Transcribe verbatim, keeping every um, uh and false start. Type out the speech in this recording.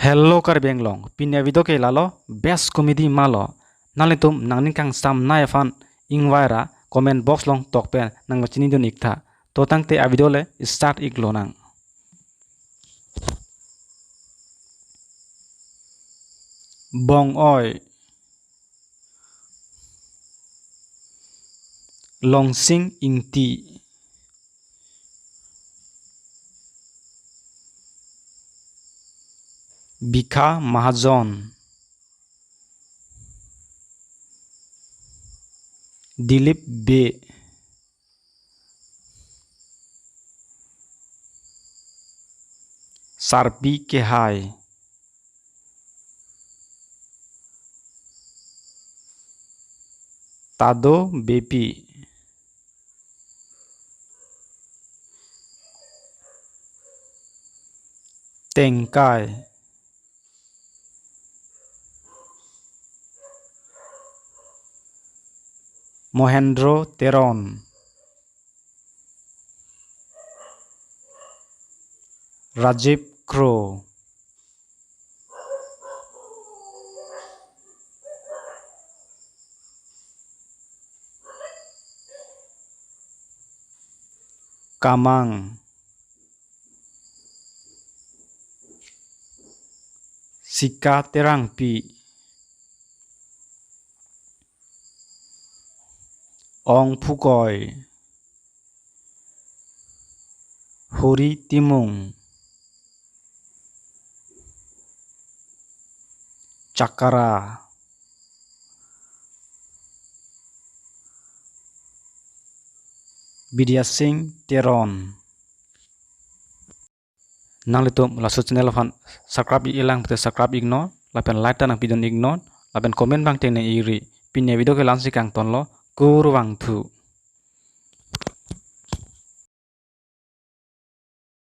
Hello Karbi Anglong, pini avideo ke lalo, best comedy ma lo? Nanglitum nangning kangsamnei aphan ingvaira comment box along tokpen nangpachinidun iktha. To tangte avideo le start iklonang. Bong-oi. Longsing Ingti. Bikha Mahajon. Dilip Bey. Sarpi Kehai. Tado Beypi. Tengkai. Mohendro Teron. Rajiv Kro. Kamang. Sika Terangpi. Ong Phukoi. Hori Timung. Chakara. Bidya Singh Teron. Nanglitum laso channel aphan subscribe ik-elang pute subscribe iknon, lapen like ta nangpidun iknon, lapen comment abang tengne iri. Pini avideo ke la-ansi kangtonlo, kurvangthu.